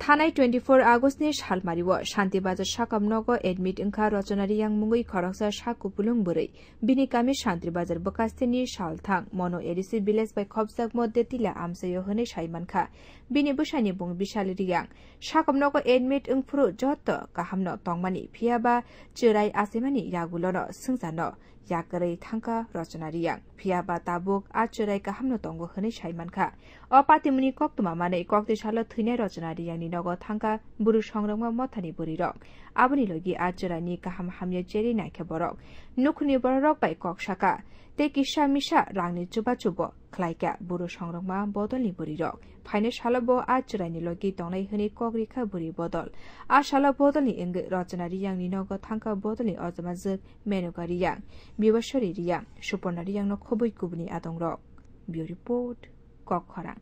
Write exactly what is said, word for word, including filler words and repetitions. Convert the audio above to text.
Thanai twenty four August ni salmari o Shanti Bazar sakam nogo admit wngkha Rochona Riyang mungwi khoroksa sak kupulung bwrwi. Bini kami Shanti Bazar bwkasteni salthang mono A D C village bai khopjak mo detila amsaio hwnwi sai mankha. Bini bwsani bung Bishal Riyang. Sakam nogo admit wngphuru joto kahamno tongmani, phiyaba chwrai achaimani yagulono swngcharno yakarwi thangkha Rochona Riyang. Phiyaba tabuk a chwrai kahamno tongo hwnwi sai mankha. O patimuni koktwma manwi koktwi salo thwinai Rochona Riyangni nogo thangkha buru songrokma mothani bwrwirok. Aboni logi a chwraini kaham hamya cherwi naikha borok. Nukhungni bororok bai kok saka tei kisa misa rangni chubachubo khlaikha buru songrokma bodolni bwrwirok. Phainai salo bo a chwraini logi tongnai hwnwi kok rikha bwrwi bodol. A salo bodolni wngwi Rochona Riyangni nogo thangkha bodolni ojamajwk Menuka Riyang, Bibaswari Riyang, Suporna Riyangno khobwi kubuni adongrok. Bureau Report, Kokkhorang.